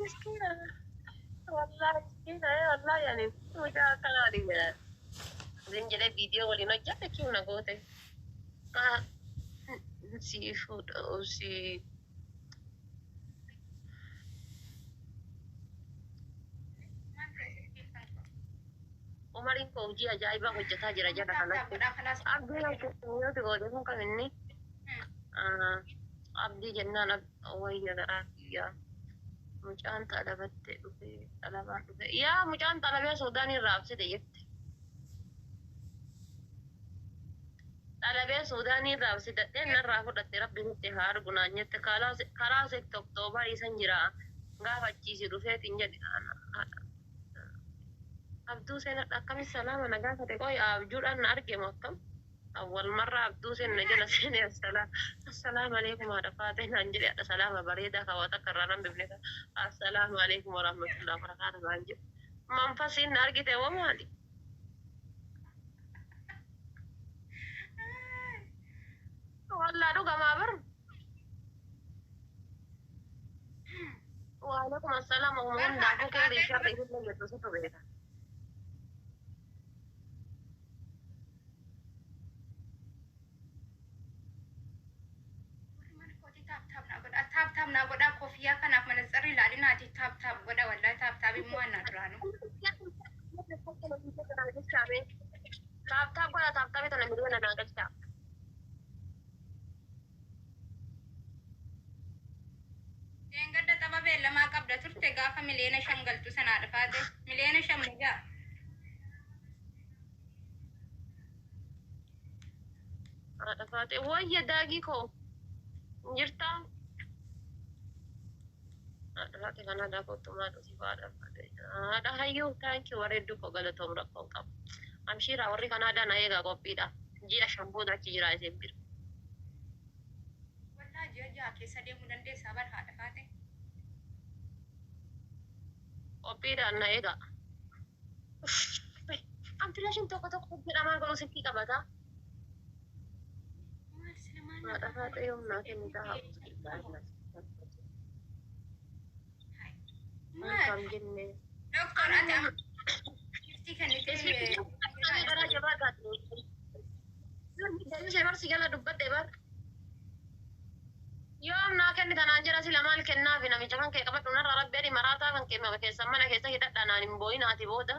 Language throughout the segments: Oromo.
Miskiina. Wallaahi miskiina wallaahi ani mucaa akkanaa jedha. Zin jedhee viidiyoo waliin hojjate kiu na goote. Si fuudha si. Maal ta'e silkiin kan koo? Umariin koo hojii ajaa'ibaa hojjetaa jira jala Tap tap kanatti. godhaa kalaas. Abdii hojjetu goote kun kan inni. Abdii jennaan wayya garaa kiyyaa. Mucaan xalabattee dhufee xalabaan dhufe. Yaa mucaan xalabee Suudaanii irraa absite jette. Xalabee Suudaanii irraa absitadhee narraa fudhatte rabbi sitti haa argu naan jette. Karaa sitti Oktoobarii san jira. Gaafa achiisi dhufeetiin jedhe. Abduu seenadha akkamitti salaama na gaafate qoy abjuudhaan na argemu akkam. Awwal marra Abduu seen na jala seenee assalaamu alaikum haadha faatee naan jedhe haadha salaama bareedaa kaawwata akka irraa nan bifne assalaamu alaikum warahmatullahi wabarakaatuh naan jedhe. Manfasiin na argite moo maali? Wallaa dhugamaa bar. Waalaikum assalaam Bar hundaafuu haadha keerii faatee sharri dura isin jettu situ beeka. Warri mana kootii tap tap naa godhaa. Tap tap naa godhaa koofiyyaa kanaaf manatsarri ilaalinaati tap tap godha wallahi tap tap immoo annaa duraanuu. Tap tap godha tap tapii tana miliyoona naa galchaa. Deengadda tapha beellamaa qabda turte gaafa 5 miliyoona galtu sanaa dhufaate 5 miliyoona mugaa. Haadha faatee wayya daagii koo jirtaa? Haadha faatee kana daakottu maal si haadha faatee. Haadha hayyuu thank you bareedduu koo galatoom rakkoon qabu. Amshiiraa warri Kanaadaa na eegaa qophiidha. Ji'a 5 booda achi jira isin bira. Wallaa ji'a 6 keessa deemuu dandeessaa bar haadha faate. Qophiidhaan na eegaa. Ampilaashin tokko tokko jedhamaa godhu silkii qabataa. Maal sila maal na Haadha faatee yoom naa kennitaa haa Maal? Kan jenne. Doktor ati amma giftii kennitee Garaa jabaa taate. Barsi jala dubbadhe bar. Yoom naa kennitan naan jedha sila maal kennaafi namicha kan kee qabadhu narra rabbi ani maraataa kan kee keessan mana keessa hidhadha naan hin boo'in ati booda.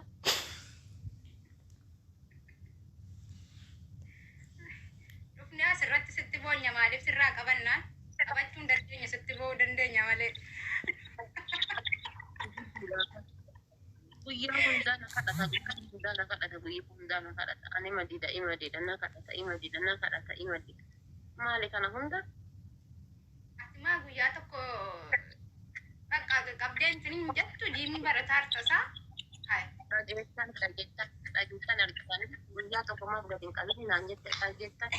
Dhufnee asirratti sitti boonya maaliif sirraa qabannaan qabachuu hin dandeenya sitti boo'uu dandeenya malee. Guyyaa hundaa na kadhata guyyaa hundaa na kadhata guyyaa hundaa na kadhata ani madiida ima dida na kadhata ima dida na kadhata ima dida maali kana hunda. Ati maa guyyaa tokko bakka qabdeen tuni hin jettu jiimii barataa hartasaa. Hai. Dhageessan dhageessan dhageessan argitan guyyaa tokko maaf gadi hin qabin naan jette dhageessan.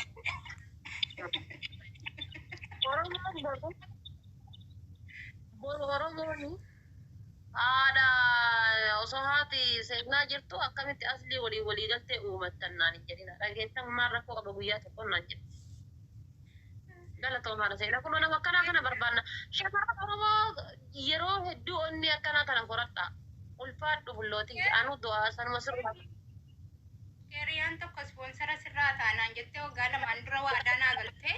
Oromoon boru boru Oromoon haadha osoo haati seenaa jirtu akkamitti aslii walii walii galtee uumattan naan hin jedhina dhageessan maal rakkoo qaba guyyaa tokko naan jette. Galatoomaadha seenaa kun nama akkanaa kana barbaanna. Shamarran Oromoo yeroo hedduu onni akkanaa kana horadha. Ulfaadhu bullootii anu du'aa sanuma sirraa. Keeriyaan tokko sponsor sirraa taanaan jettee waggaa lamaan dura waadaa naa galtee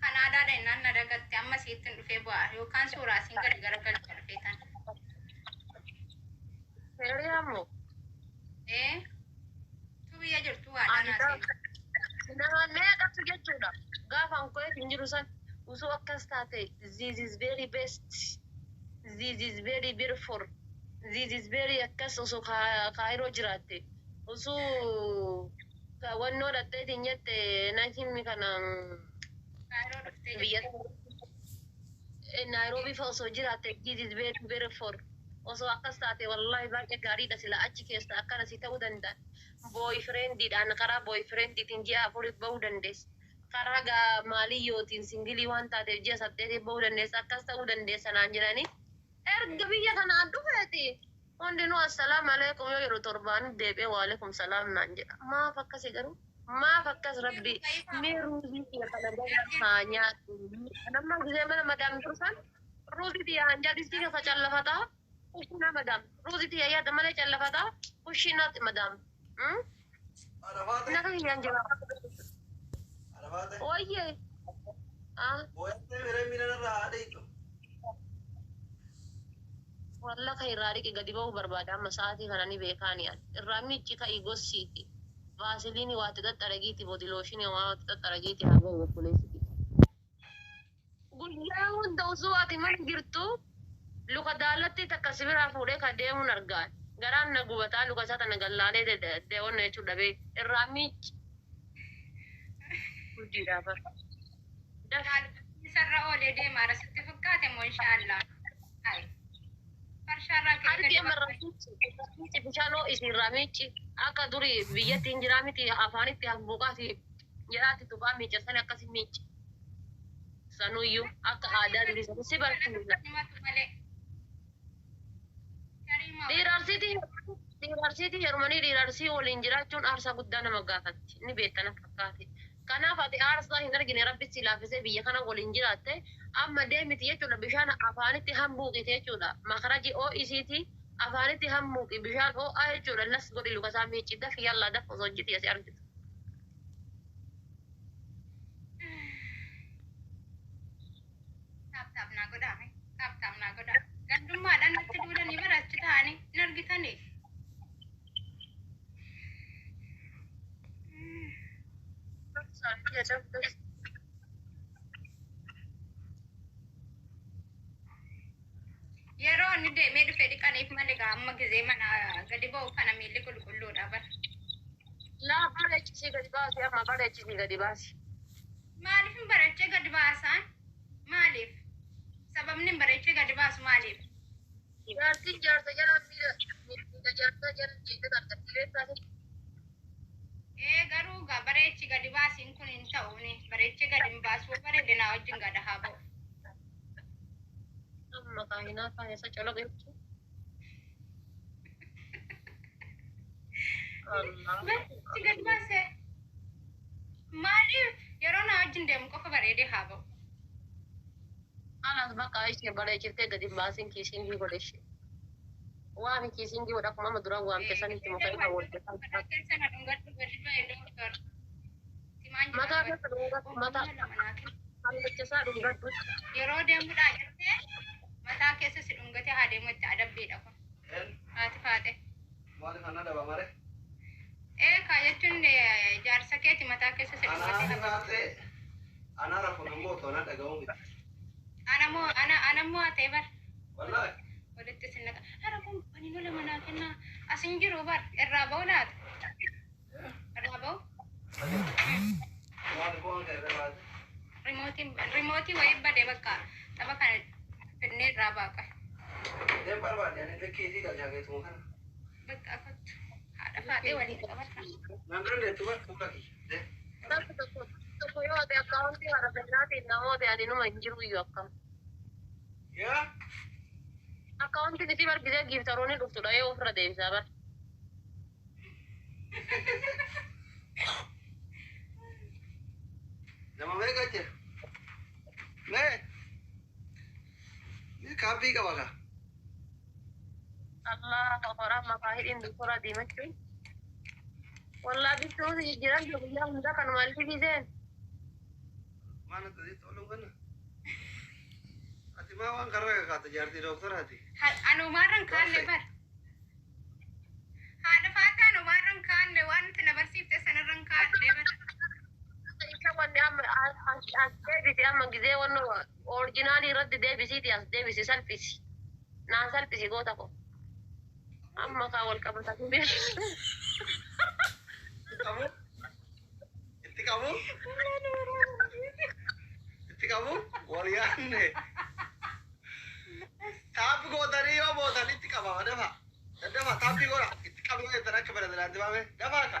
Kanaadaadha innaan na dagatte amma siittin dhufee bu'aa yookaan suuraa siin gadi garagalcha dhufee tan. Keeriyaa moo? Ee tu biyya jirtu waadaa naa seente. Nama meeqatu jechuudha. Gaafa anko'eet hin jiru san osoo akkas taate this is very best. This is very beautiful. This is very akkas osoo Kaayiroo jiraatte. Osoo wannoo dhatteetiin jette na himmi kana Kaayiroo dhuftee biyya jette. Naayiroobii fa osoo jiraatte this is very beautiful. Osoo akkas taate wallahi baay'ee gaariidha sila achi keessa akkana si ta'uu danda'a. Boyfriendiidhaan karaa boyfriendiitiin ji'a 4 bahuu dandeessa. Karaa gaa maaliyyootiin single waan taateef ji'a 8 bahuu dandeessa akkas ta'uu dandeessa naan jedhanii. Erga biyya kanaan dhufeeti hundinuu assalaamu alaikum yoo yeroo torbaan deebi'ee waalaikum salaam naan jedha. Maaf akkasi garuu? Maaf akkas rabbi mee ruuzii kiyya kana gama haa nyaatu. Namma gisee mana madaam jiru san Ruuzii tiyya hanjaa distii keessa callafataa. Kushiinaa madaam. Ruuzii tiyya yaada malee callafataa. Kushiinaa madaam. Arafaate. Naka kiyyaan jira. Arafaate. Wayyee. Ah, Booyattee miree miila irraa haadha hiitu. walla kan irraa dhiqi gadi ba'uu barbaada amma sa'aatii kana ni beekaani ani. Irraa miicci ka'i gossiiti. Vaasiliinii waatti xaxxaragiiti boodilooshinii waatti xaxxaragiiti haa ba'u obboleessiti. Guyyaa hunda osoo ati mana jirtu luka daalatti takka si biraa fuudhee kan deemuun argaan. Garaan na gubataa luka isaa tana gallaalee deewanna jechuu dhabee irraa miicci. Guddiidhaa bara. Daf. Isarra oolee deemaa rasitti fakkaate moo inshaallah. Hai. Farshaarraa ka'ee Harki gadi amma ba'a. irraa miicci bishaan ho'isi irraa miicci akka durii biyyatti hin jiraa miti afaanitti hambuuqaati jedhaati tuqaa miiccasan akkasi miicci. Sanuyyuu akka aadaa durii sana si barsiisa. Himatu malee. Kariima. Dhiira Arsiitii heerumanii dhiira Arsii waliin jiraachuun aarsaa guddaa nama gaafatti. Inni beektana fakkaate. Kanaaf ati aarsaa hin argine rabbi si laaffisee biyya kana waliin jiraatte amma deemiti jechuudha bishaan afaanitti hambuuqite jechuudha. Makaraji oo'isiiti afaanitti hambuuqi bishaan oo'aa jechuudha. Las godhi luka isaa miicci dafi yallaa dafa osoo hojjeti asi argitu. Taap taap naa godhaa. Taap taap naa godhaa. Gandummaadhaan natti duulanii bara achi taa'anii hin argitanii. Yeroo inni deemee dhufee dhiqaniif malee gaa amma gizee mana gadi ba'u kana miilli qulqulluudha bara. Laa bareechisii gadi baasi amma bareechisii gadi baasi. Maaliif hin bareechee gadi baasaan? Maaliif? Sababni hin bareechee gadi baasu maaliif? Jaartiin jaarsa jala miila jaarsa jala jettee argatti beektaa? Ee garuu gaa bareechi gadi baasiin kun hin ta'uuni. Bareechee gadi hin baasu bareede naa wajjin gada haa ba'u. Amma kaayinaa faayesa coloqe jechuudha. Bareechi gadi baasee. Maaliif yeroo naa wajjin deemu qofa bareedee haa ba'u. Alas bakka ishee bareechiftee gadi hin baasin kiisingii godhe ishee. Waami kiisingii godha akkuma amma duraan waamte sanitti muka irra wal Mataa keessa na dhungadhu gadi ba'e doktor. Simaan jira Mataa bara. keessa dhungadhu mataa Ogummaa lama naa kenna. kallacha isaa dhungadhu. Yeroo deemudhaa jettee mataa keessa si dhungatee haa deemu itti adabbiidha kun. Haati faate. Maaliif anna dhaba mare? Ee kaa jechuun jaarsa keeti mataa keessa si Anaa dhungatee haa haati faate. Anaa rafuun immoo otoo na dhaga'uu miti. Anamoo ana anammoo haa ta'e bar. Wallaahi. Walitti sin naqa. Hara kun ani lola manaa kennaa. As hin jiru bar irraa ba'u laata? Irraa ba'u? Maaliif waan kana irra baate? Rimootiin rimootii wayii badee bakka tapha kana fidnee irraa baaqa. Deem barbaade ani likkii isii galchaa keetuma kana. Bakka akkattu haadha faatee waliin qabata. Naan dandeettu bar fuula kiyya. Deem. Namni tokko tokko yoo ta'e akkaawuntii haadha fedhaatiin namoota ani numa hin jiru iyyuu akkam. Yaa. Akkaawuntiin isii bargisee giiftaroonni dhuftudha yoo ofirra deebisaa bar. Nama meeqa jira? Mee. Mee kaabbii qaba kaa. Allah horaa makaa hidhiin doktora diimachuun. Wallaa biftuun jijjiiran guyyaa hundaa kanuma alfisiiseen. Maal ati toluun kana? Ati maa waan karra kakaata jaartii doktaraati? Anumaarran kaanne bar. Haadha faatee anumaarran kaanne waan nuti na barsiifte sanarran kaanne bar. Isa wanni amma as deebisi amma gizee wanno orijinaalii irratti deebisiiti as deebisi salphisi. Naan salphisi goota ko. Amma kaa wal qabata. Qabu? Itti qabu? Itti qabu? Wal yaanne. Taappi gootanii yoo bootan itti qaba dafa. Daddafa taappii godha. Itti qabu jettan akka pirezidaantii baame. Dafaa ka.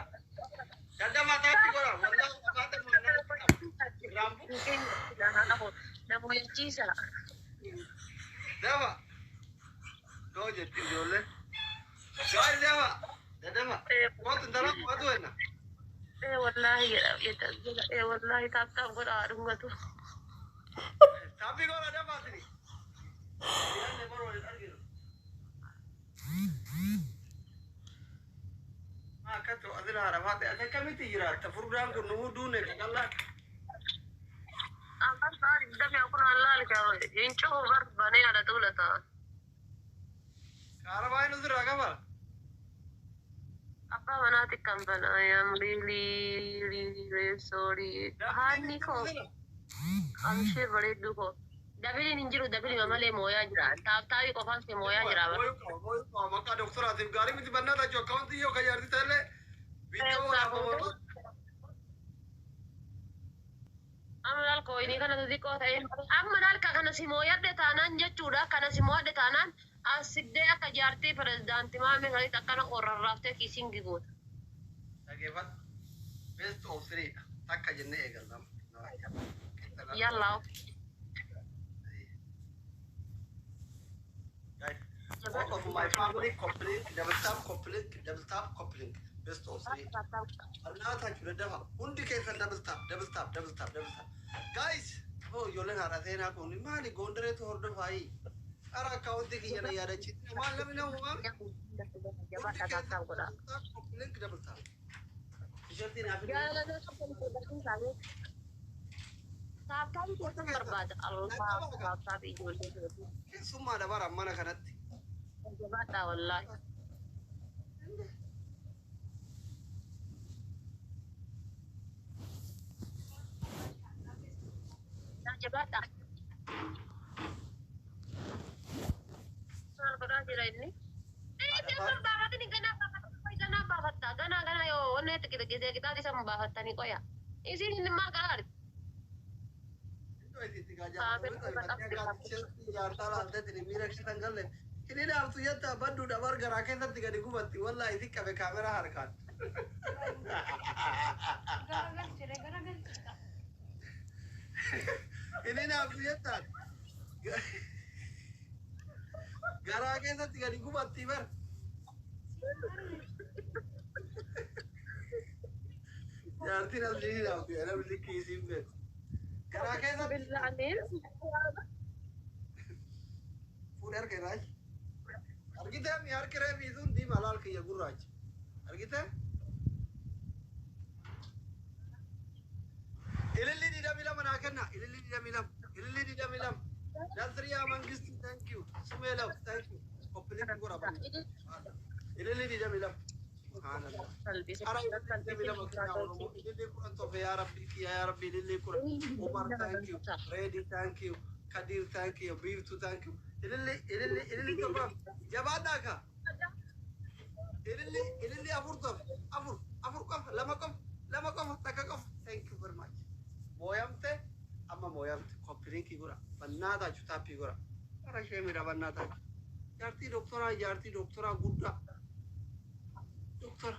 Daddafa taappii godha. Wallaahi afaata maannaa itti qaba. Raambu. Namoota Dafa. Doo jetti ijoolleen. Gaari dafa. Daddafa. Kootu intala kootu enna. Ee wallaahi jedha jedha ee wallaahi taap taap godha dhungatu. Taappii godha dafa asini. Yaanne bara waliin arginu. Maa akkatti asirra haadha faate ati akkamitti jiraatta? Furdaan kun nu duune qaqallaa. Amma sa'a 24 allaal hin cufu bar banee haadha tuulata. Kaarabaa inni sirraa qaba. Abbaa manaati kan bana. I am really really really sorry. Haanni koo amshee bareedduu koo. Dabiliin hin jiru, dabilima malee mooyaa jira. Taaptaabii qofaan si mooyaa jira bara. Maqaa doktoraatiif gaarii miti bannaa tachu akkaawuntii yoo kajaarti ta'ellee viidiyoo waraabama. Amma laal kooyinii kana xixiqqoo ta'e. Amma laal ka kana si mooyadhe taanaan jechuudha. Kana si mooyadhe taanaan as siddee akka jaartii pirezidaantii maamee sanitti akkana qorrarraaftee kiisiin gigoota. Dhageeffadhu. Best of three takka jennee eegalla. Yallaa. Guys, all of my family complete, double tap, complete, double tap, complete. Best of three. Annaatachu daddafa. Hundi keessan double tap, double tap, double tap, double tap. Guys, oh, ijoolleen haadha seenaa kun maali Gondareetu hordofaayi? Qara akkaawuntii kiyya na yaadachiisne maal namni nama maal? Hundi keessan double tap, complete, double tap. Tishartiin haa fidu. Taaptaabii keessan barbaada. Allah, taaptaabii ijoollee. Keessummaa dabara mana kanatti. Jabaadhaa wallaahi. Jabaadhaa. Maal godhaa jira inni? Ee, baafatanii ganaa baafatanii ganaa baafatta. Ganaa ganaa yoo onnee xiqqite qixaati isa baafattanii qoya. Isin inni maal godhaa jirti? Iddoo itti jaartaa laalteetiin miira keessan galle. Inni dhaabtu jetta baddu dabar garaa keessatti gadi gubatti, wallaahi si qabe kaameraa harkaan. Garagalchire, garagalchite. Inni dhaabtu jetta garaa keessatti gadi gubatti bar. Jaartiin as ni dhaabtu namni likkii isiin beeku. Garaa keessatti fuudhee harka irraa. Argitee mi harki reefii sun diimaa laal kiyya gurraacha. Argitee? Ililli 22 naa kenna. Ililli 22. Ililli 22. Nasriyaa Mangistu, thank you. Sumeelaw, thank you. Qophiileen gora bana. Ililli 22. Subhanallah. Ara ililli 22 kenna Oromoo. Ililli 10 tofe yaa Rabbi kiyya, yaa Rabbi ililli 10. Umar, thank you. Reedi, thank you. Kadir, thank you. Biiftu, thank you. Ililli, ililli, ililli torba. Jabaadhaa ka. Ililli, ililli afur tofe. Afur, afur qofa, lama qofa, lama qofa, takka qofa. Thank you very much. Mooyamte, amma mooyamte. Copy linkii godha. Bannaa taachu taappii godha. Ara ishee miidha bannaa taachu. Jaartii doktoraa, jaartii doktoraa guddaa. Doktora.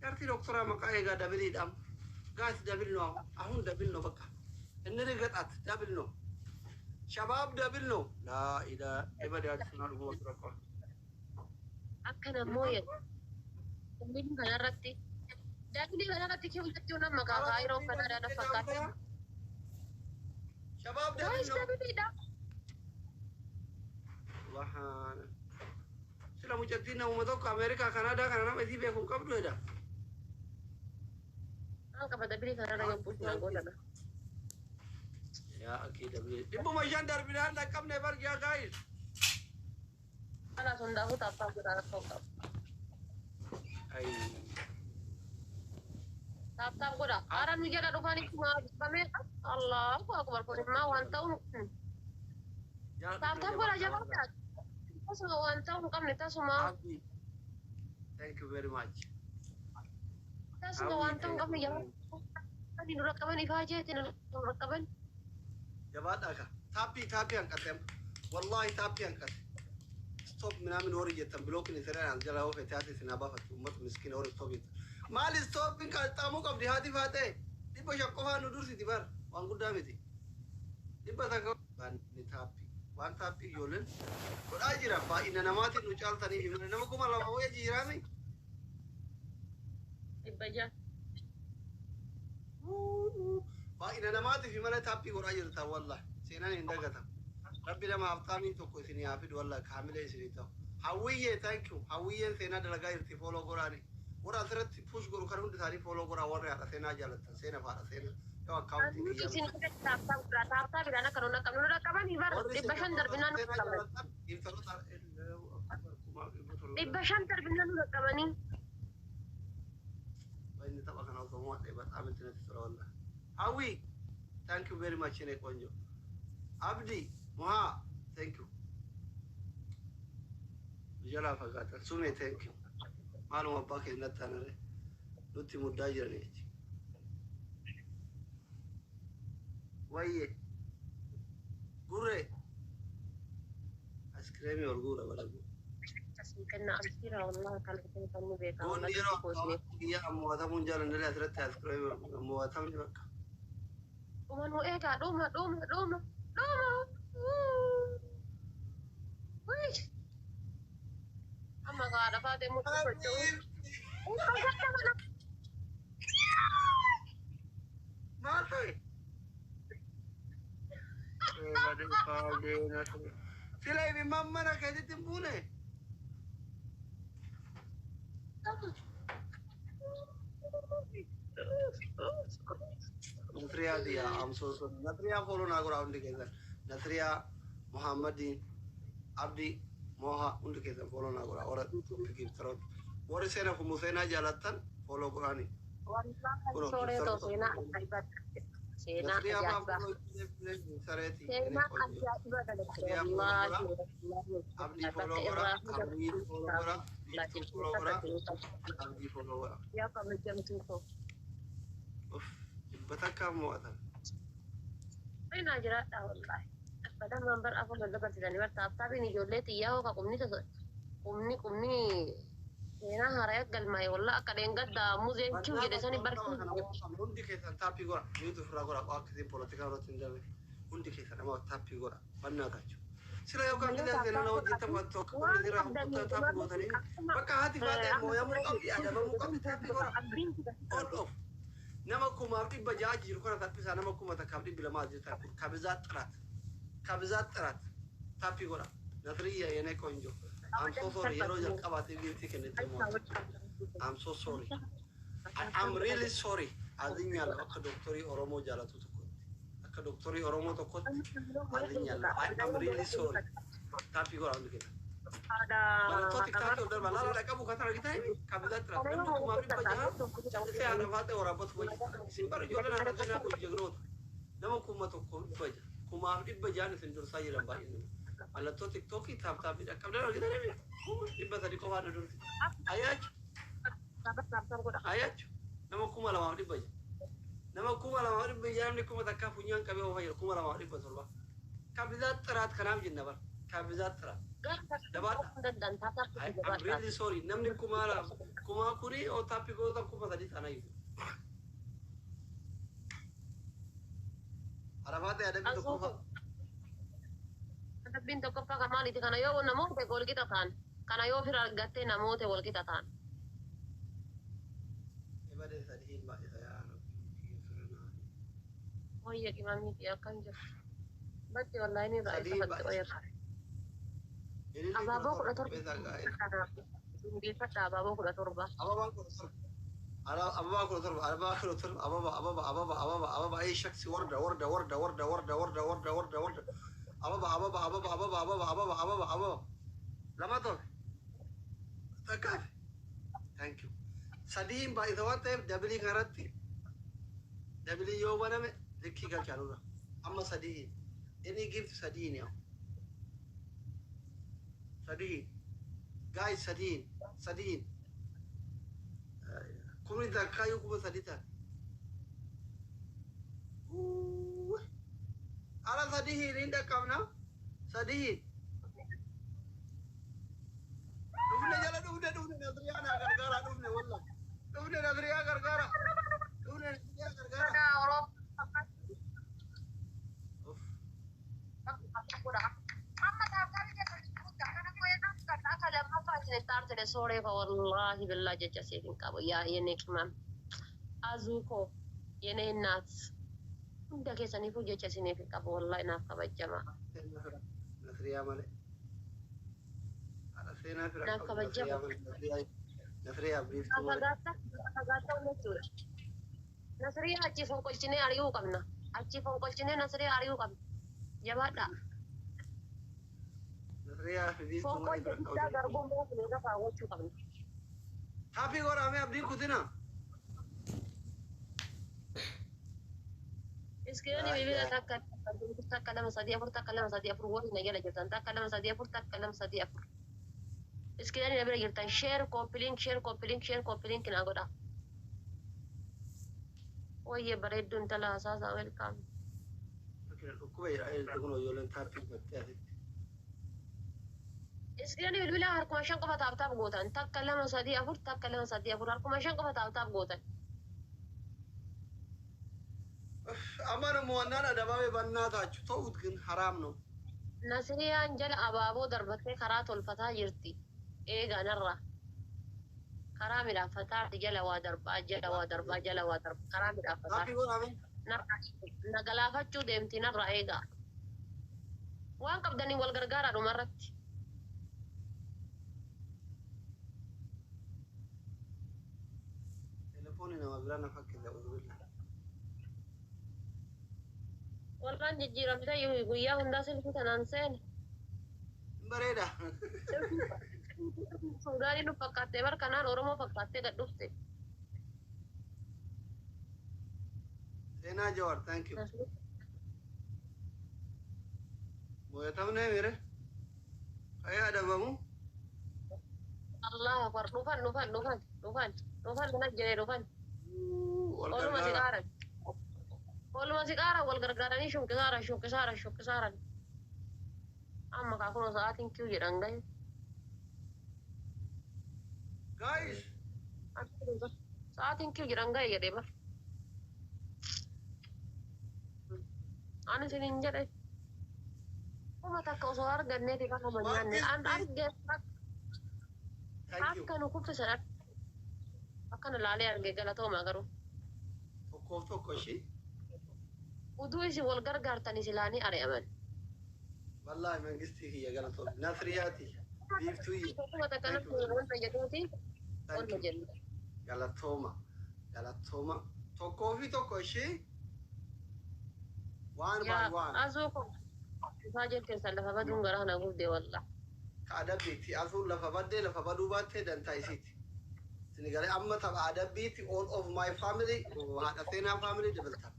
Jaartii doktoraa maqaa eegaa dabiliidhaan. Guys, double ነው፣ አሁን double ነው፣ በቃ እንርገጣት፣ double ነው ሸባብ፣ double ነው። ላኢላ ebadaachuu dhuguma tura qofa. Akkana mooyan. Dabiliin kanarratti. Dabilii kanarratti kiwwachuu nama kaayiroo kanaadhaa na fakkaata. Shabaab, double Guys, ነው። Dabiliidha. Subhaana. Sila mucattiin namuma tokko Ameerikaa Kanaadaa kana nama isii beeku hin qabdu jedha. Maal qaba dabilii kanarra yommuu na godhana. Yaa akii dabilii. 500 darbinaan dhaqqabne bar yaa guys. Kalaas hundaafuu taappaa godhaa rakkoo qabu. Ay. Taaptaap godha. Ara nu jala dhufan ittuma qabamee. Allahu akbar, kun immoo waan ta'u. Taaptaap godha, jabaadha. Tasuma waan ta'u hin qabne tasuma. Thank you very much. Tasuma waan ta'u hin qabne jabaadha. Nu raqqaban ifaa jeetti nu raqqaban. Jabaadhaa ka. Taappii, taappii hanqate amma. Wallaahi taappii hanqate. Stop ምናምን ወር jettan bilookin isirraa as jalaa oofete haati isin baafattu uummata miskiina warri stop jettan. Maali stoppiin qaxxaamuu qabdi haati faatee 500 qofaa nu dursiti bar waan guddaa miti. 100 baanni taappii waan taappii ijoolleen godhaa jira baay'ina namaatiin nu caaltanii fi nama 2000 wayya jiraami. 600. Baay'ina namaatiif malee taappii godhaa jirta, wallah seenaan hin dagatamu. Rabbi nama haftaamii tokko isinii haa fidu, walla kaamilee isinii ta'u. Hawwiyyee, thank you. Hawwiyyeen seenaa dalagaa jirti, follow godhaani. Warra asirratti push godhu kan hundi isaanii follow godhaa, warri haadha seenaa jaalattan, seenaaf haadha seenaa. Yoo akkaawuntiin Nuti kiyyaa isin miti. tap tap godhaa. Tap tapiidhaan akka nu dhaqqabnu, nu dhaqqabanii bar Warri 500 seenaaf darbinaa haadha nu seenaa dhaqqaban. jaalattan intaloota 700. 500 darbinaa nu dhaqqabanii. Inni tapha kana osoo mo'adhe በጣም እንትን natti tola wallah. Hawwi, thank you very much, የኔ ቆንጆ. Abdi, Mohaa, thank you. Jalaa fagaatan. Sume, thank you. Maaluma abbaa keenyatti aanare nutti muddaa jirani jechi. Wayye gurree askireemii ol guura balagu. Asii kenna abdiira wallahi kan kan nu beekaa. Goonni yeroo akkaawwantii kiyyaa mo'atamuun jaalannallee asirratti askireemii ol guura mo'atamni bakka. Dhuma nu eegaa, dhuma, dhuma, dhuma, dhuma. Wii. Amma kaa lafaa deemuu socho'u. Maal ta'e? Sila imimmaan mana keessatti hin buune. Nasriyaa diyaa, I'm so sorry. Nasriyaa, follow naa godhaa hundi keessan. Nasriyaa, Muhammadiin, Abdii, Moha, hundi keessan follow naa godhaa. Warra giftaroota. Warri seena kun seenaa jaalattan follow godhaani. Wallahi sooree ta'u, seenaa ajaa'ibaa, seenaa Nasriyaa faa ajaa'ibaa. follow sareeti. Seenaa ajaa'ibaa dalagde wallahi. Abdii follow godhaa. Abdii follow godhaa. Biiftuu follow godhaa. Abdii follow godhaa. Yaa kabajamtuu koo. Uff, 100 mo'atan. Inaa jiraadha wallahi. Abbadaan bar afur wal dabarsitanii bar tap tapiin ijoollee xiyyaa hoo ka qubni qubni qubni seenaa haaraa galmaa'e wallahi akka dheengaddaa muzeen kiw jedhe sani barkii. Hundi keessan tap godha. Mute ofirraa godha. Akka isin poolitikaa irratti hin darbe. Hundi keessan nama tap godha. Bannaa tachu. Sila yookaan gisee seenaa nama hojii taphattu akka qubni irraa kuttaa tap gootanii bakka haati faatee mooyamuu qabdi, adabamuu qabdi, tap godha. On off. Nama 6,600 jiru kana taphisaa, nama 1,200 jirtan ከብዛት ጥራት፣ ከብዛት ጥራት tap godha. Nasriyya የኔ ቆንጆ, I'm so sorry, yeroo jalqabaatiif giiftii kennite mo'atu. I'm so sorry. I'm really sorry. አዝኛለሁ። Akka doktorii Oromoo jaalatu tokkotti. Akka doktorii Oromoo tokkotti አዝኛለሁ. I am really sorry. Tap godha hundi keessa. Barattoota TikTokii ol darba laala dhaqabu kan argitan ከብዛት ጥራት namni 6,600 callisee haadha faatee waraabbatu wayya. Isin bara ijoolleen haadha seenaa kun jegnoota. Nama 1,600, 6,600 isin dursaa jiran baay'inni. Mallattoo TikTokii tap tapii dhaqqabdan argitan 300 qofaan nu dursi. Ayaachu, ayaachu, nama 2,600. Nama 2,600, namni 1,000 funyaan qabee oofaa jira, 2,700. ከብዛት ጥራት kanaaf jenna bara. ከብዛት ጥራት. Jabaadha. I'm really sorry. Namni kumaa kuni oo tap goota 3,000 taana iyyuu. Arafaatee adabbii tokkoffaa. Adabbiin tokkoffaa kan maaliiti? Kana yoo namoota wal qixa ta'an, kana yoo fira argattee namoota wal qixa ta'an. Ebadee sadiin baay'isa yaa Rabbi. Wayya qimamiiti akkam jirtu. Bakki wallahi ni irraa Sadii isa fatte baay'isa. wayya. Abaaboo 17. Dingeeffadha, abaaboo 17. Ababaan 17. Ababaa 17, ababaa 17, ababa, ababa, ababa, ababa, ababa, ay shaksi, warda, warda, warda, warda, warda, warda, warda, warda, warda. Ababa, ababa, ababa, ababa, ababa, ababa, ababa, ababa. Lama tofe. Takkaaf. Thank you. Sadiin baay'isa waan ta'eef double kanarratti double yoo baname likkii galchaa nurra. Amma sadiin. Inni gift sadiin yaa. Sadiin. Guys, sadiin. Sadiin. Kumni takkaayyuu 3,000 ta'a. Ala sadiin hin dhaqqabna. Sadiin. Dhufne jala, dhufne, dhufne, Nasriyaa naa gargaara, dhufne walla. Dhufne, Nasriyaa gargaara. Dhufne, Nasriyaa gargaara. Uff. Amma tap tapii akka lammaffaa isin itti aarsine sooree fa wallaahi billaa jecha siif hin qabu yaa የኔ ቅመም አዙኮ የኔ እናት hunda keessaniifuu jecha isiniif hin qabu wallahi naaf kabajjamaa. Nasriyaa malee. Haadha seenaa fira Naaf qabdu kabajjama. Nasriyaa malee. Nasriyaa biiftuu malee. Fagaataa jechuudha. Nasriyaa achi fonqolchinee ari'uu qabna. Achi fonqolchinee Nasriyaa ari'uu qabna. Jabaadhaa. Nasriyaa fi biiftuu malee Fonqolcha fira guddaa qabdu. garbummaa fuullee kaawwachuu qabna. Taappii godhamee abdiin kutina. Iskiriinii bilbila takka takka lama sadii afur takka lama sadii afur waliin na jala jirtan takka lama sadii afur takka lama sadii afur. Iskiriinii na bira jirtan share copy link share copy link share copy link naa godha. Wayyee bareedduu intala hasaasaa welcome. Dhukkuba jedha kun ijoolleen taappii godhattee asitti. Iskiriinii bilbila harkuma shan qofa tap tap gootan takka lama sadii afur takka lama sadii afur harkuma shan qofa tap tap gootan. Amma mo'annaan adabame በእናታችሁ ተውት፣ ግን ሐራም ነው። Nasriyaan jala abaaboo darbattee karaa tolfataa jirti. Eegaa narra. Karaa midhaaffataa jala waa darbaa jala waa darbaa jala waa darbaa karaa midhaaffataa. Taappii godhame. Narra na galaafachuu deemti narra eegaa. Waan qabdaniin wal gargaaraa dhumarratti. Telefoonni nama biraa na fakkeessa uzubillah. Wallaan jijjiiramtee guyyaa hundaa silkii tanaan seene. Bareeda. Suudaanii nu fakkaattee bar kanaan Oromoo fakkaattee gad dhufte. Seenaa Jawaar, thank you. Mo'atamnee mire. Ka'ee adabamu. Allah akbar, dhufan dhufan dhufan dhufan dhufan mana jedhee dhufan. Wal Oluma si gargaara. qaaran. Oluma si qaaran wal gargaaranii shunqisaaran shunqisaaran shunqisaaran. Amma kaa kunoo sa'aatiin kiu jedhan gahe. Guys, Sa'aatiin kiu jedhan gahe jedhee bar. Ani isiniin jedhe. Kuma takka osoo arganneeti kan nama nyaanne. An arge Thank you. akka nu kuffisan akkana laalee arge galatooma garuu. Tokkoof tokko ishii. Uduu isin wal gargaartanii silaanii ari'aman. Wallaahi mangistii kiyya galatoom. Nasriyaati. Biiftuu. Kuma takka namni wanta jedhuuti Thank olma you. jenna. Galatooma. Galatooma. Tokkoo fi tokko ishii. One by Yaa one. Asuu ko ifaa jetteessan lafa baduun garaa na gubde wallah. Ka adabbiitti asuun lafa baddee lafa baduu baattee dantaa isiiti. Sinigalee amma tapha adabbiitti all of my family, haadha seenaa family, double tap.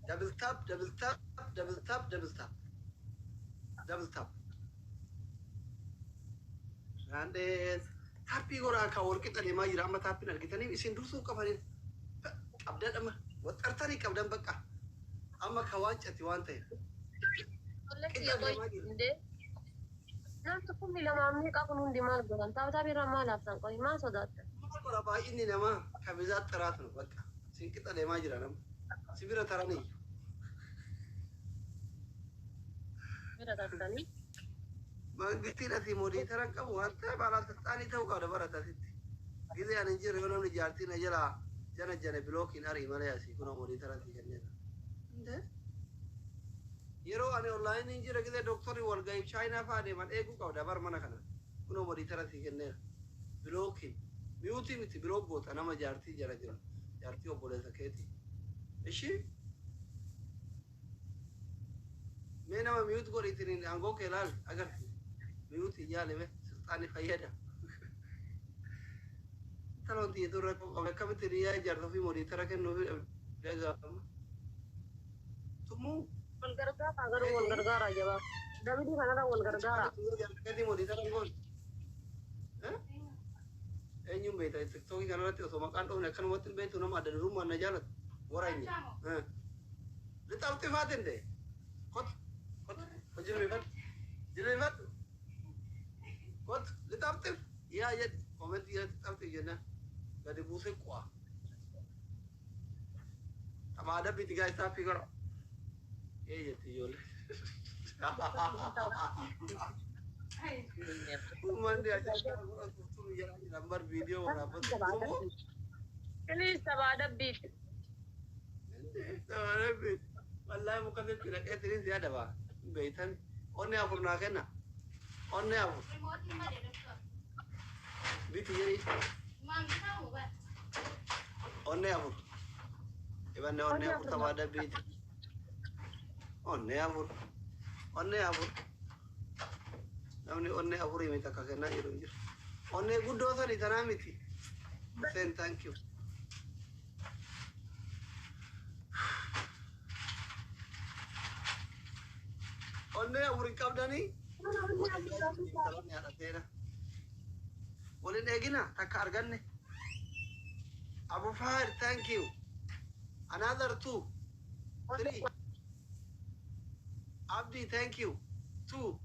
Double tap, double tap, double tap, double tap. Double tap. Raandeen taappii goraa kan wal qixa deemaa jira. Amma taappiin argitanii isin dursuu qabanii qabdan, amma waxxartanii qabdan bakka amma ka waan cati waan ta'eef. Qixa deemaa jira. Namni kumni lamaa meeqa kun hundi maal godhan? Tap tap irraa maal haftan qoy maal sodaattan? Maal godha, baay'inni namaa kabizaa xiraat ነው በቃ isin qixa deemaa jira, nama si bira taranii. Bira tartanii. Mangistiin asii moderator qabu waan ta'eef baalaasxaanii ta'uu qabda barata asitti. Gizee ani hin jirre yoo namni jaartii na jalaa jana jane blockiin arii malee asii kunoo moderator asii kenneera. Indee? Yeroo ani online hin jirre gizee dooktorri wal ga'iif chaayinaa fa'aa deeman eeguu qabda bar mana kana. Kunoo moderator asii kenneera. Blockiin mute miti, block goota nama jaartii jala jiru. Jaartii obboleessa keetii. Ishii? Mee nama mute godhiitiin aangoo kee ilaali agarsiisi. Mute yaale silxaanni fayyada. Intaloon xiyyeetu rakkoo qabu akkamitti hiriyaa ijaartuu fi moderator kennuufi dhaga'ama. Tumuu. Wal gargaaraa garuu, wal gargaaraa jabaa. Dabidii kanarra wal gargaaraa. Gadi moderator goon. Eenyuun beekta TikTokii kanarratti osoo maqaan dhoofne akkanumatti hin beektu, nama adda durummaan na jaalatu. Waranya. Lixaaf xifaat indee. Kot. Kot. Jilbeeffadhu. Jilbeeffadhu. Kot. Lixaaf xif. Yaa jedhi. Commentii jalatti lixaaf xif jennaan. Gadi buusee qo'a. Tapha adabbiitti gaa istaaffii godha. Ee jetti ijoollee. Uummanni ajaa'iba godhatu jedhaa jiran bar viidiyoo waraabbatu. Tumuu. Please, tapha adabbiiti. Wallahi muka sitti naqee tiriin si adaba. Beeytan Onnee afur naa kenna. Onnee afur. Rimootiin malee doktor. Biti jedhi. Maam bitaamu bara. Onnee afur. Ibanne onnee afur tapha adabbiiti. Onnee afur. Onnee afur. Namni onnee afurii miti akka kennaa jiru hin jiru. Onnee guddoo sani tanaa miti. Hussein, thank you. Onnee afur hin qabdanii? Intaloonni haadha seena. Waliin eegina takka arganne. Abu Fahad, thank you. Another two. Three. Abdi, thank you. Two.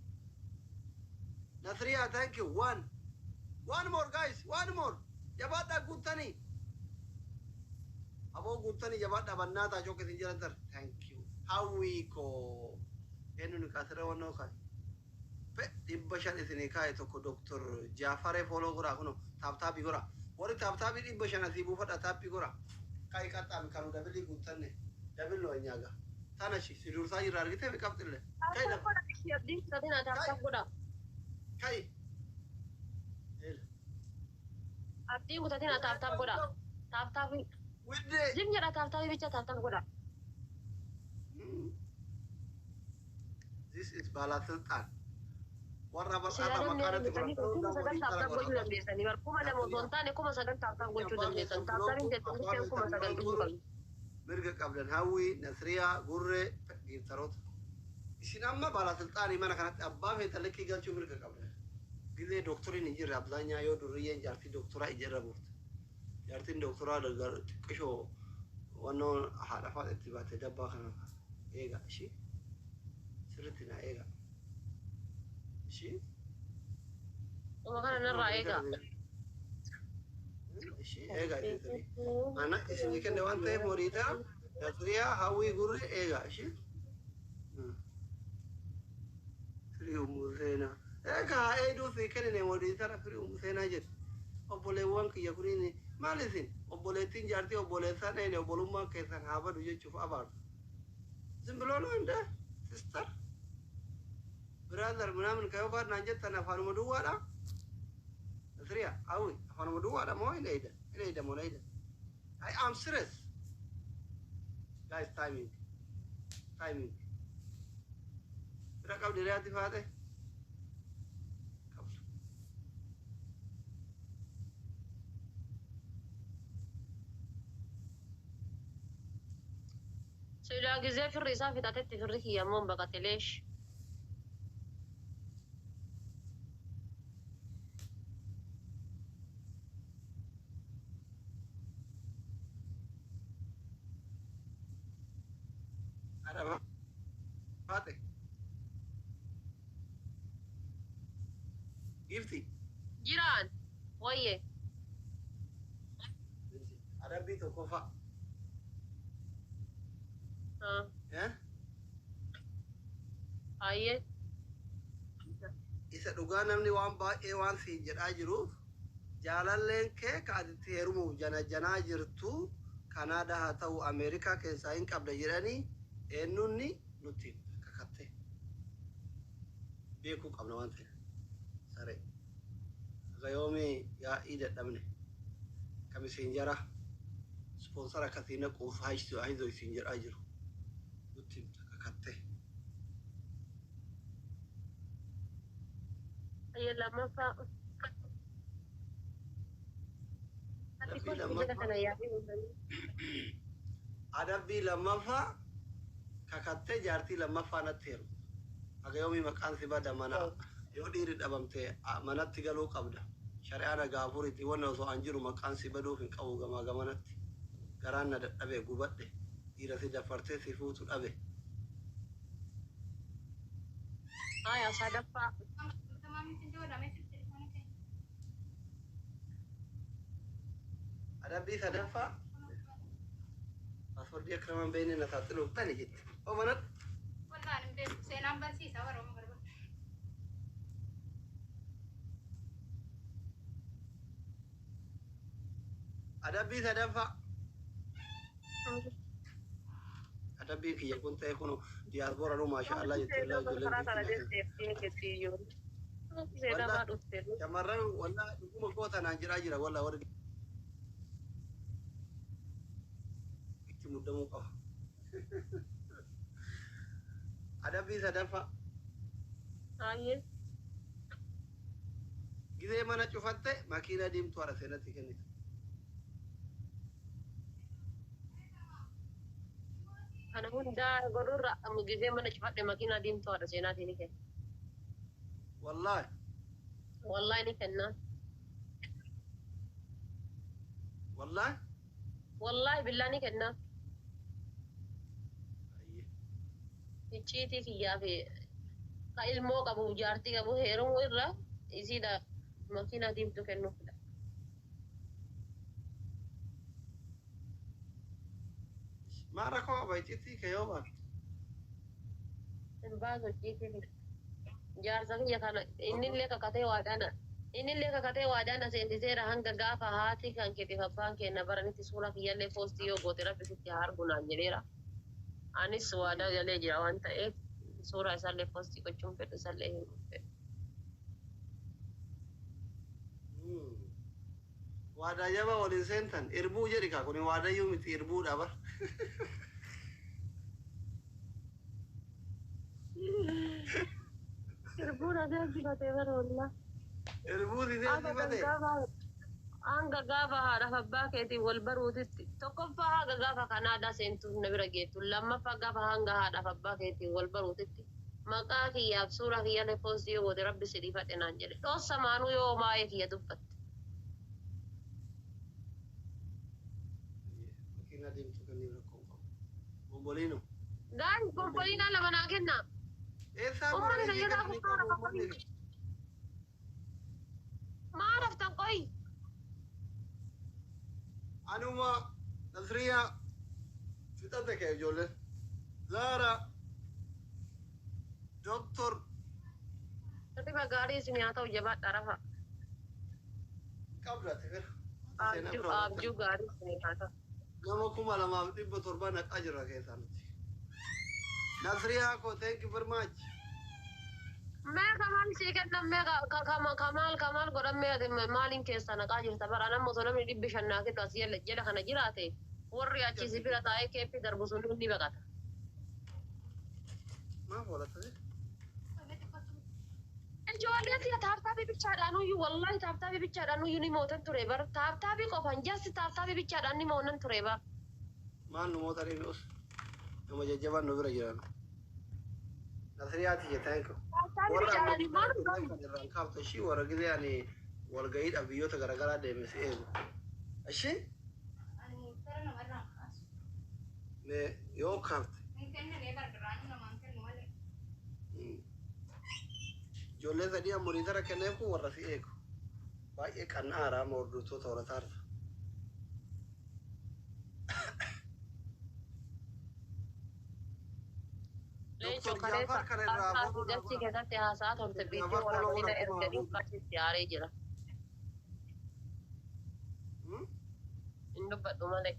Nasriya, thank you. One. One more, guys. One more. Jabaadhaa guuttanii. Aboo guuttanii jabaadhaa bannaataa chokka isin jiran tar. Thank you. Hawwii koo. Eenyu ni kaasirra wannoo kaa'e? Fe 500 isinii kaa'e tokko Doktor Jaafaree follow godhaa kunoo tap tapii godhaa. Warri tap tapii 500 asii buufadhaa taappii godhaa. Ka'i qaxxaami kanu dabilii guuttanne. Dabil no nyaaga. Tanashi si dursaa jirra argitee mi qabxille. Ka'i Tap lafa. godha ishee abdiin fudhatina tap tap godha. Ka'i. Eela. Abdiin kutatina tap tap godha. Tap tap. Widdee. Zim jedha tap tapii bicha tap tap godha. This is ባለስልጣን warra Silaa bar'aadha namni maqaa irratti argitanii godhatu 9,000 tap tap gochuu dandeessanii bar 2,000 osoo hin taane 9,000 tap tap gochuu dandeessan. Tap tapiin jettan bicha 9,000 dhufuu qabdi. Mirga qabdan Hawwii, Nasriyaa, Gurree, giiftaroota. Isin amma ባለስልጣanii mana kanatti abbaa feetan likkii galchuu mirga qabdan. Gizee dooktoriin hin jirre abzaanyaa yoo durriyyeen jaartii dooktoraa ija irra buufte. Jaartiin dooktoraa xiqqishoo wannoo haadha faadha itti baate dabbaa kana eega ishii sirriitti naa eega. Ishii. Dhuma kana narraa eega. Ishii eega isin. Ana isinii kenne waan ta'eef moriitaa Nasriyaa, Hawwii, Gurree eega ishii. Firii ummuu seenaa. Egaa eeduu sii kennine moriitara firii ummuu seenaa jedhe. Obboleewwan kiyya kuniin maal isin obboleettiin jaartii obboleessaa dheene obbolummaan keessan haa badu jechuuf abaartu. ዝም ብሎ ነው እንደ sister brother ምናምን ከዮጋር naan jettan afaanuma duwwaadha. Nasriyaa, Hawwi, afaanuma duwwaadha moo hin eeydan? Hin eeydan moo hin eeydan? I am serious. Guys, timing. Timing. Bira qabdi re'aatti faate? Qabdu. Silaa gizee firri isaa fixatetti firri kiyya immoo hin baqate leesh. Haadha faate. Gifti. Jiraan wayye. Adabbii tokkoffaa. Eh? Ayyee. Isa dhugaa namni waan baay'ee waan siin jedhaa jiruuf jaalalleen kee ka ati itti heerumuuf jana janaa jirtu Kanaadaa haa ta'u Ameerikaa keessaa hin qabda jedhanii eenyunni nutti kakatte beekuu qabna waan ta'eef saree haga yoomii yaa'ii dadhabne kamisiin jara sponsor akkasii naquuf hayzo isiin jedhaa jiru nutti kakatte. Ayyee lammaffaa. Ati Adabbii kun jala lammaffaa. Kana yaa'ii uumanii. Adabbii lammaffaa kakattee jaartii lammaffaa natti heerumta. Haga yoomii maqaan si bada mana yoo dhiirri dhabamte manatti galuu qabda. Shari'aa nagaa afuriiti wanna osoo an jiru maqaan si baduuf hin qabu gamaa gamanatti. Garaan na dadhabe gubadhe dhiira si dafartee si fuutu dhabe. Aya sadaffaa. Guutummaa joodhame telefoona kee. Adabbii sadaffaa paaswordii akka namaan beekne na saaxiluuf tani jette. Oo manatti. Wallaan hin beeku seenaan barsiisa warra barbaadu. Adabbii sadaffaa. Adabbiin kiyya kun ta'e kun diyaaspoora maasha Allah jettee ijoolleen biyya. Shamarran wallaa dhuguma goota naan jedhaa jira wallaa warri itti muddamuu qaba. Adabbii sadaffaa. Gizee mana cufatte makiina diimtuu haadha seenatti kennite. Kana hundaa godhurra gizee mana cufadhe makiinaa diimtuu haadha seenaatii ni kenna. Wallaahi. Wallaahi ni kenna. Wallaahi. Wallaahi billaa ni kenna. Icciitii kiyyaa fi ka ilmoo qabu jaartii qabu heerumuu irra isiidha makiinaa diimtuu kennuufidha. Maal rakkoo qaba icciitii kee yoo baate? Hin baasu icciitii kiyya. Jaarsa kiyya kana innillee kakatee waadaana innillee kakatee waadaana seensiseera hanga gaafa haati kan keetiif abbaan keenya baranitti suura kiyyallee poostii yoo goote rabbi sitti haa argu naan jedheera. Anis waadaa galee jira waan ta'eef suuraa isaallee poostii gochuun fedhu isaallee himuu fedhu. Waadaa jabaa waliin seentan irbuu jedhi kaa kun waadayyuu miti irbuudha bar. Irbuun adeemsifatee bara wallaa. Irbuu si seensifate. Hanga gaafa haadhaaf abbaa keetiin wal baruutitti tokkoffaa hanga gaafa Kanaadaa seentuuf na bira geettu lammaffaa gaafa hanga haadhaaf abbaa keetiin wal baruutitti maqaa kiyyaaf suuraa kiyyaallee poostii yoo goote rabbi si dhiifadhe naan jedhe dhoossa maanuu yoo maayee kiyya dubbatte. Makiinaa diimtuu kenniif rakkoo qabu. Bomboliino. Gaari bomboliinaa lama naa kennaa. Eessaa Uummanni bomboliinii na jalaa kennan kuffaara qabu uummanni. Maal haftan qoyi? Anuma Nasriyaa fixate kee ijoolleen. Zaara Doktor Riba gaarii isin haa ta'u jabaadha rafa. qabdu ati bira. Abjuu abjuu gaarii isin haa ta'u. Nama 2700 naqaa jirra keessaa nuti. Nasriyaa koo, thank you very much. Mee kamaal sii kennan mee kamaal kamaal godhammee ati maaliin keessa naqaa jirta bara nama osoo namni 500 naa kennu asii jala kana jiraate warri achi si bira taa'ee keeppi darbu sun ni baqata. Maaf oolata? Ijoolleen si'a tap tapii bichaadhaan uyyuu wallahi tap tapii bichaadhaan uyyuu ni mootan ture bar tap tapii qofan just tap tapii bichaadhaan ni moonan ture bar. Maal nu moota us nama jajjabaan nu bira jiran. Nasriyaa tiyya, thank you. Tap tapii Warra bichaadhaan maal kan irraan kaaftu ishii warra gizee ani walga'iidhaaf biyyoota garaagaraa deeme si eegu. Ishii Ani muuttara namarraan kaasu. mee yoo kaafte. Hin kennine bar duraanuu namaan kennu malee. Ijoollee sadii ammoo kenneef kun warra si eegu. Baay'ee qanna'aadha amma hordoftoota horataarta. Leencoo Doktor kaleessa Jaafar kana irraa haasaa dachii keessatti haasaa turte viidiyoo waraabanii na erganii qarshiitti aaree jira. Hin dubbadhu malee.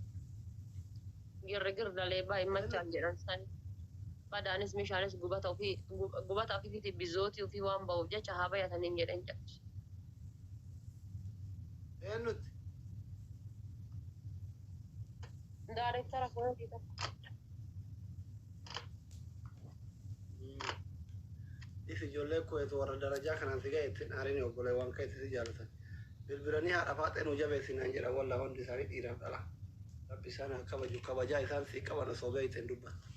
Girri dalee baay'ee machaan jedhan sani. Badaanis meeshaanis gubata ofii gubata ofiifi bizootii ofii waan ba'uuf jecha haa bayataniin jedhan jedhu. Eenyutti? Daarektara kunuuti tokko. If ijoollee kuweetu warra darajaa kanaan si ga'e ittiin aariin obboleewwan keetti si jaalatan. Bilbilanii haadha faaxee nu jabeessinaan jedha wallaa hundi isaanii dhiiraaf dhala. Rabbi isaan haa kabaju kabajaa isaan sii qaban osoo beekte hin dubbattu.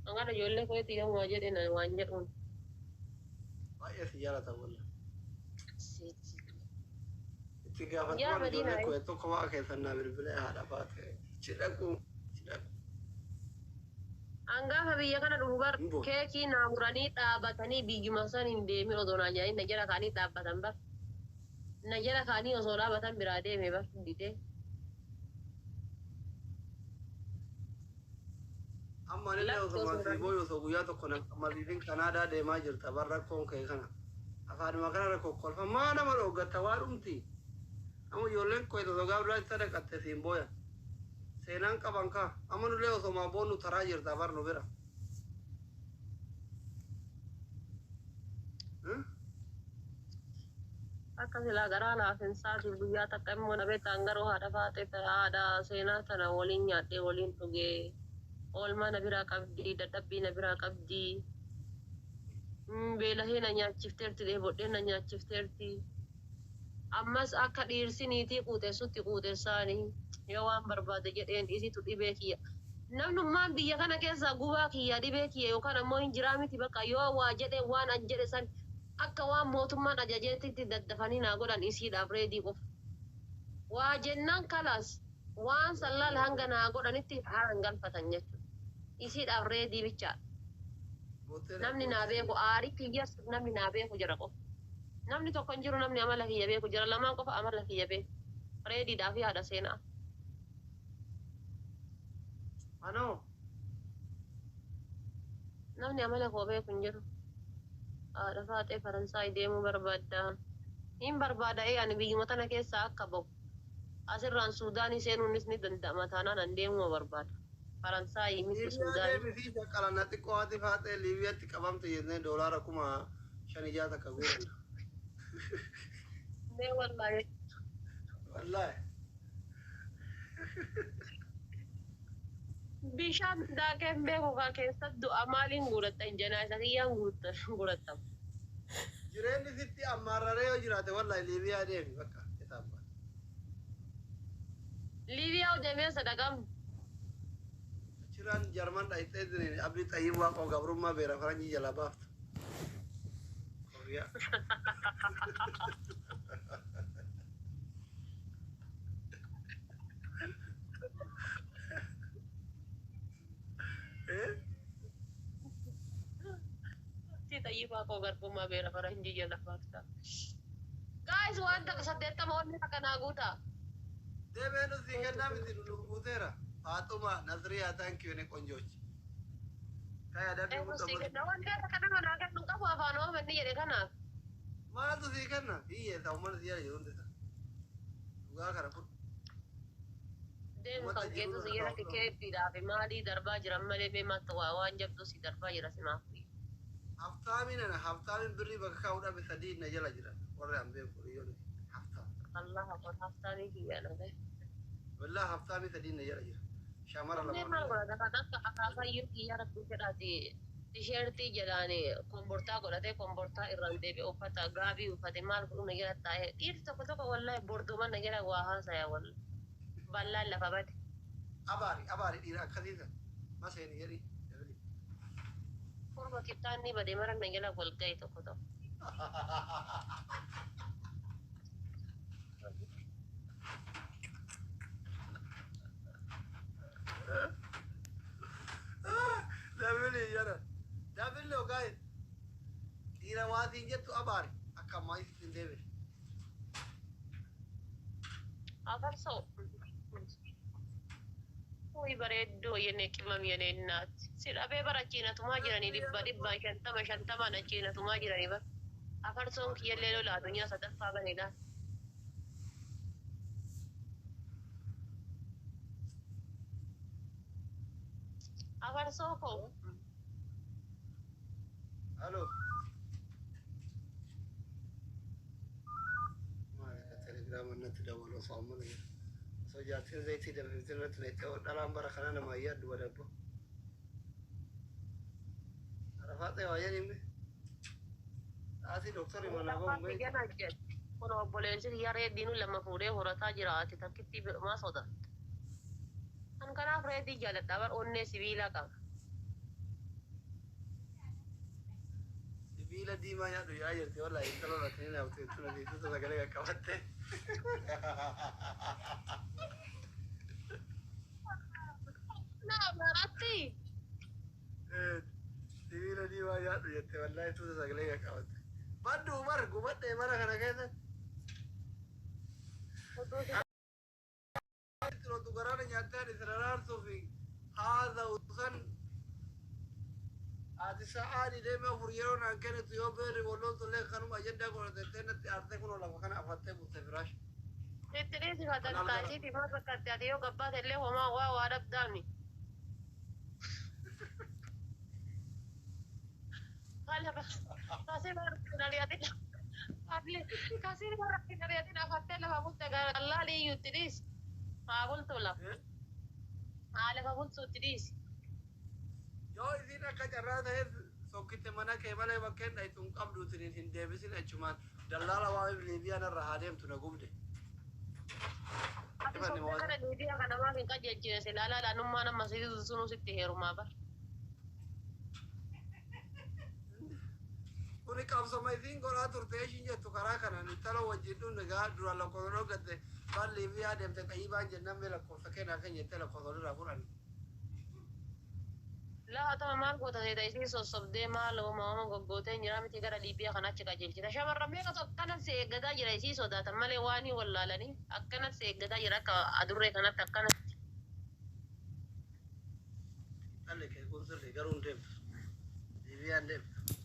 Angana ijoollee kuweetii yommuu jedhe waan jedhuun. Baay'ee si jaalatan wallaa. Itti Yaa gaafatamaan Madiinaa. ijoollee kuweet tokko waa keessan naa bilbilee haadha faaxee cidhaqu cidhaqu. Angaafa biyya kana dhufu bar Hin boonu. keekii naa muranii dhaabatanii biyyuma san hin deemin osoo naa jedhanii na jala kaanii dhaabbatan bar. Na jala kaanii osoo dhaabatan biraa deeme bar didee. Amma anillee Lakki osoo osoo masii booyu osoo guyyaa tokko na masiifin Kanaadaa deemaa jirta bar rakkoon kee kana. Afaanuma kana rakkoo kolfa maa nama dhooggatta waa dhumti. Amma ijoolleen kuweet osoo gaaf duraa sadaqatte siin booya. Seenaan qaban kaa amma nullee osoo boonnu taraa jirta bar nu bira. Akka silaa garaa laafinsaatiif guyyaa takka immoo na beektaan garuu haadha faatee haadha seenaa tana waliin nyaadhee waliin dhugee oolmaa na biraa qabdi, dadhabbii na biraa qabdi. Beelahee na nyaachifteerti, dheebodhee na nyaachifteerti. Ammas akka dhiirsi niitii quuxessutti quuxessaanii yoo waan barbaade jedheen isitu dhibee kiyya. Namnummaan biyya kana keessaa gubaa kiyya, dhibee kiyya yookaan ammoo hin jiraa miti, bakka yoo waa jedhe waan an jedhe san akka waan mootummaan ajajeetti daddafanii naa godhan isiidhaaf ready qofa. Waa jennaan kalaas waan san laal hanga naa godhanitti haran galfatan jechuudha. Isiidhaaf ready bichaadha. Namni naa beeku aarii kiyyas namni naa beeku jira qofa. Namni tokko hin jiru, namni amala kiyya beeku jira lamaan qofa amala kiyya beeku. Reedydhaa fi haadha seenaa. Anoo. Namni amala koo beeku hin jiru. Haadha faaxee Faransaay deemuu barbaadda. Hin barbaada, ee, ani biyyuma tana keessaa akka bahu. Asirraan Suudaanii seenuunis ni danda'ama taanaan an deemuma barbaada. Faransaayii miti Liibiyaa Suudaanii. deemi fi shaqqalanna xiqqoo haati faaxee Liibiyaatti qabamte jennee $5,000 takka guuranna. Mee wallaahi. Wallaahi. Bishaan daakeen beeku kaa keessatti du'a maaliin guuratta hin jenaa isa kiyyaan guurattama. Jireenyi sitti ammaarraree yoo jiraate wallaahi Liibiyaa deemi bakka kitaaba. Liibiyaa deemee sadaqam. Achirraan Jarman dhayxee jireenya abdii xayyib waaqoo gabrummaa beera faranjii jalaa baafta. Kooriyaa. Eh? Xayyibaa koo garbummaa beera faranjii jala baafta. Guys, waan takka 80 onni takka naa guutaa. Deemee nu sii kennaa miti, nu guuteera. Faaxuma Nasriyaa, thank you, ne ቆንጆች. Kaya dabbi Eegu sii muka kenna, wanti akka nama naa kennu qabu afaan Oromoo inni jedhe kanaaf. Maaltu sii kenna? Hiyyeessa uummanni si jala jiru hundi isaa. Dhugaa kana fudhu. Deemu kan keetu si jalatti keeppiidhaa fi maalii darbaa jiran malee mee maaltu waa waan jabduu si darbaa jira simaaf. Haftaamiin ana haftaamiin birrii bakka kaa'uu dhabe sadii na jala jira. Warri an beeku hiriyoonni haftaam. Allah akbar, haftaamii kiyya na ta'e. Wallaahi haftaamii sadii na jala jira. Shamara Mee lama. Maal godhata kan akka akaakayyuu kiyya rabbii jedhaati tisheertii jedhaan kombortaa godhatee kombortaa irraan deebi'e uffata gaabii uffate maal godhu na jala taa'ee dhiirri tokko tokko wallahi borduma na jala waa haasaya, wallahi ballaan lafa bade. Abaari abaari dhiira akkasiisa. Maseeni jedhi. Korma kitaanni bade mara na jala wal ga'e tokko tokko. Dabili jedha. Dabili ogaa'e. Dhiira waatiin jettu abaari. Akka ammaa isitti hin deebine. Afarsoo. Wuy bareedduu የኔ ቅመም የኔ እናት si dhabee bara achiinatumaa jiranii dhibba dhibba shantama shantamaan achiinatumaa jiranii bara. Afarsoon kiyyallee lola addunyaa sadaffaa baneedha. Afarsoo koo. Halo. Maali ka telegiraama natti dabalu osoo amma na jira. Osoo jaartiin zayitii danfifte irratti na itti dhalaan bara kana nama yaaddu badabbo. Arafaatee waa jedhime. Asii doktorri manaa bahu hin beektu. Gana jedhe. Kun obboleessi kiyya reediin lama fuudhee horataa jira, ati takkitti maa sodaatti? Kan kanaaf reedii jaaladha bar, onnee sibiilaa qaba. Sibiila diimaa nyaadhu yaa jirti wallaahi intala laatanii naafte tuna siituuta sagalee qaqqabatte. Na baratti. Sibiila diimaa nyaadhu jette wallaahi tuuta sagalee qaqqabatte. Baddu bar gubadhee mana kana keessatti. Rotu garaana nyaattee ani siraraarsuu fi haasa'u san ati sa'aa deemee afur yeroo naan kennitu yoo beerri walloon tollee kanuma ajandaa godhatettee natti aartee kunoo lafa kana afattee bulte firaash. Itti dhiisi fatantaa isiiti maal fakkaatti ati yoo gabbaate illee homaa waa waa dhabdaami. Kasii warra hin ari'atin afattee lafa bulte laalii iyyuu itti dhiisi. Haa bultu lafa. Haa lafa bultu itti dhiisi. Yoo isiin akka carraa ta'eef sokkitte mana kee malee bakkeen dhaytu hin qabdu isiniin hin deebisin achumaan dallaala waa'ee Liibiyaan irra haa deemtu na gubde. Ati sobdee gara Liibiyaa kana maaf hin qajeelchine silaa laalanummaan amma sunuu sitti heerumaa bar. Kuni qabsoma isiin godhaa turte ishiin jettu karaa kanaan intala wajjin dhumne gaa dura lakkoofsa dhoogatte baan Liibiyaa deemte qayyibaan jennaan mee lakkoofsa kennaa kan jettee lakkoofsa walirraa fudhanne. Lafa tama maal goota seeta isiin sossobdee maal uumama goggootee jira miti gara Liibiyaa kana achi qajeelchita. Shamarran meeqatu akkanan si eeggataa jira isii sodaatan malee waan hin wallaalanii akkanan si eeggataa jira akka adurree kanatti akkanatti. Dhalli kee kun sirrii garuu hin deemtu. Liibiyaan deemtu.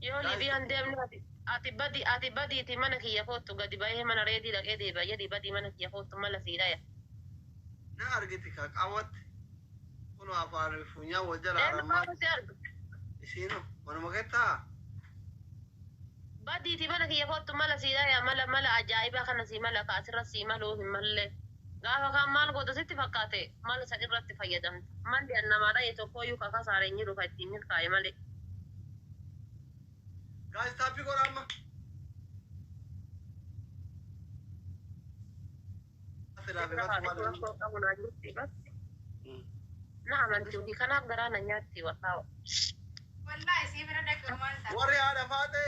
Yoo Liibiyaan deemne ati badi ati badiiti mana kiyya koottu gadi bahee mana reedii dhaqee deebi'a jedhi badii mana kiyya koottu mala sii dhaya. Na argiti ka qaawwatti. Kun afaan funyaan wal jala Eenyu harammaa. qaama si argu? Isiinu manuma kettaa. Badiiti mana kiyya koottu mala sii dhaya mala mala ajaa'ibaa kana sii mala ka asirra sii maluu hin malle. Gaafa kaan maal goota sitti fakkaate mala san irratti fayyadamta. Malli an namaa dhaye tokkoyyuu ka kasaare hin jiru ka ittiin milkaa'e malee. Guys, taappii godha amma. Na amanti ofii kanaaf garaa na nyaatti wallaawa. Wallahi isii bira dhaqee maal ta'a? Warri haadha faatee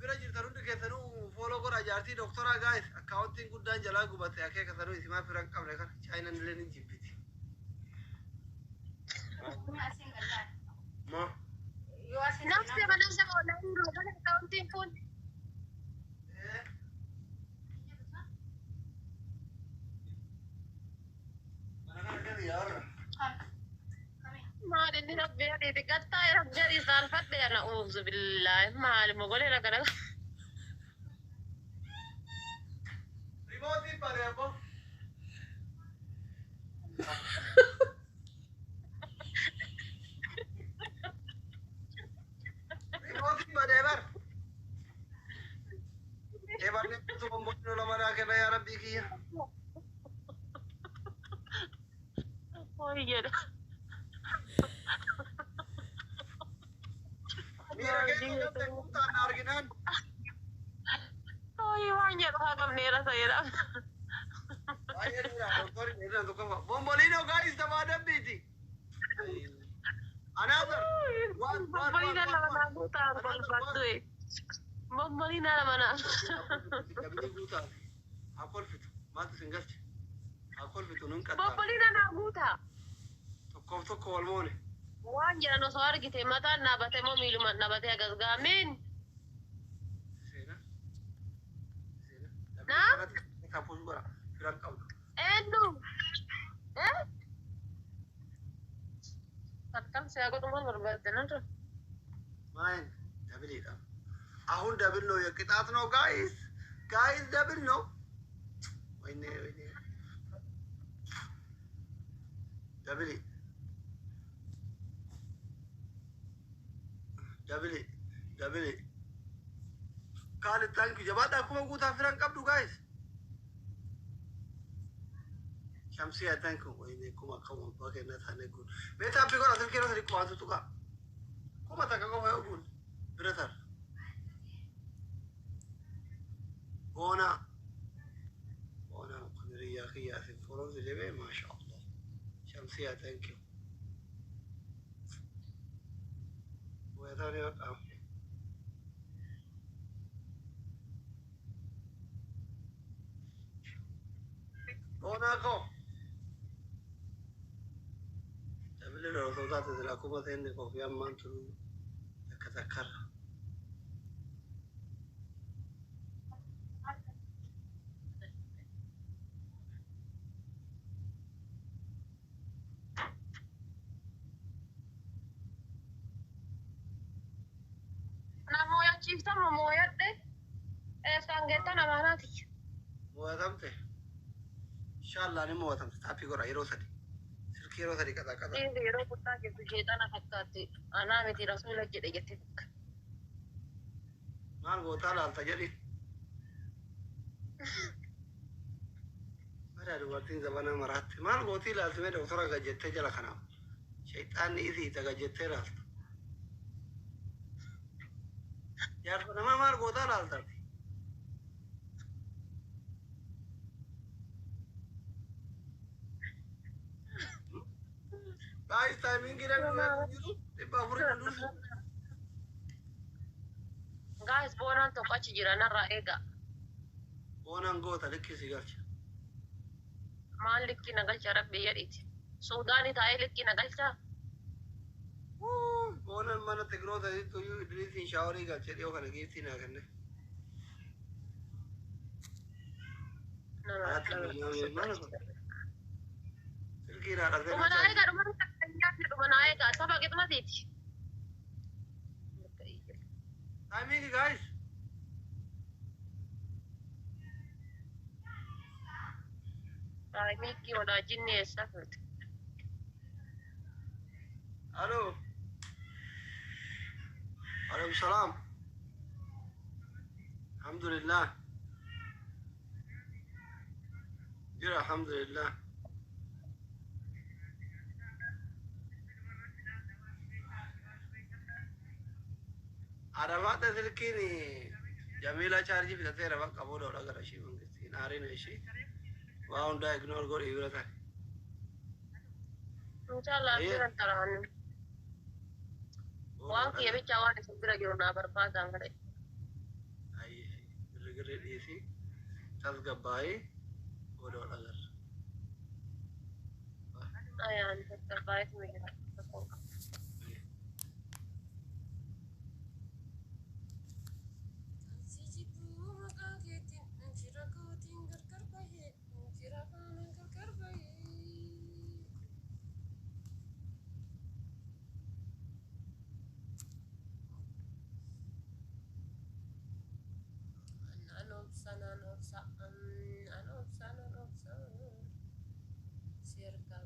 bira jirtan hundi keessanuu follow godha jaartii doktoraa guys. Akkaawuntiin guddaan jalaa gubate akeekasanuu isimaa fira hin qabne kana chaayinan illee ni jibbiti. Asiin wallahi. Ma? Yoo asiin Nafsi nafsi wallahi roobana akkaawuntiin kun. Mana kana gadi yaarra. Maal inni rabbi adiiti gattaa rabbi adii saalfadhe ana uuzu billaahi maali mogolee rakkana. Rimootiin bare abbo. Rimootiin badee bar. Eebarri kutu bombonnoo lama naa kenna yaa rabbii kiyya. Hoyi jedha. Miira keessa galte kutaan na arginaan. Hoyi waan jedhu haa qabneera ta'edha. Baay'ee dheeraa doktorri dheerina tokko fa'a. Bomboliinoo guys taphaa dambiiti. Another. One, one, one, Bomboliina one, lama one. naa guutaa kolfattu. Bomboliina lama naa. Dabili guutaa. Haa kolfitu. Maaltu isin galche? Haa kolfitu nun qaxxaara. Bomboliina naa guutaa. Tokkoof tokko wal moone. Waan jedhan osoo argite mataan dhaabatee moo miilumaan dhaabatee hagas gaameen. Seenaa. Seenaa. Naa? Dabili taphuu godha. Firan qabdu. Eenyu? Eh? Akkam siyaa godhu maal barbaadde narra? ማን double ይላል። አሁን double ነው የቅጣት ነው guys guys double ነው። ወይኔ ወይኔ double double double ካል thank you jabaadhaa kuma guutaa firan qabdu guys Shamsiya thank you ወይኔ kuma akkuma abbaa kennaa taane guun mee taappii godha silkii irra sadi kumaatu tuqa kuma takka qofa yoo guun bira tar boona boona kun hiriyyaa kiyyaa isin follow si jedhee maasha Allah Shamsiya thank you Wayataani hodhaa boonaa koo Dabili osoo taate silaa kuma seenne koofii ammaan tunu takka takkarra. Na mooyachiiftama mooyadhe. Eessaan geettan amaanaati. Mo'atamte. Inshallah ni mo'atamte. Taappii godha yeroo sadi. Silkii yeroo sadi qaxa qaxa. Dhiirri yeroo guddaa jirtu sheexana fakkaatti. Anaa miti rasuula jedhe jette takka. Maal gootaa laalta jedhi. Madaa dubartiin zabana maraatti. Maal gootii laalti mee doktora gajjettee jala kanaaf. Shayxaanni isii ita gajjettee laaltu. Jaarsa namaa maal gootaa laaltati? Guys, timing irra jiru 400 dursu. Guys, boonaan tokko achi jira narraa eega. Boonaan goota likkii si galcha. Maal likkii na galcha rabbi jedhiiti. Suudaanii taa'ee likkii na galcha. Boonaan mana Tigiroota iyyuu Idrisiin shaaworii galchee dhiyoo kana giiftii naa kenne. Nama Haati mana kun. Silkii naa dhaltee Dhuma naa eega, dhuma dhuma naa eega. Saba qixmatiiti. Timing, guys. Taayimiikii walaajinni eessa fuute? Alo. Alaikum salaam. Alhamdulillah. Jira, alhamdulillah. Arabaata silkiin Jamiila chaarjii fitateera bakka booda ola gara ishii mangistiin aariin ishii waa hundaa ignore godhi bira taate. Inshallah jiran taraan. Waan kiyya bichaa waan isin bira jiru naa barbaadaan fedhe. Girgirri dhiisii tasgabbaa'ee booda ola gara. Ayaan tasgabbaa'eetu jira. An obsa, an obsa. Si argaa.